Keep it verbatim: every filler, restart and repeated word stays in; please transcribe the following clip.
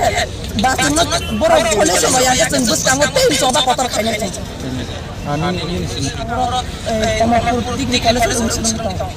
khe, ba chwngno borok college-o loya khe chwng bwskango tei choba kotor khainai chwng. Ani, ani, borok, eh, Kamalpur Degree College-o chwng swrwngwi tongo.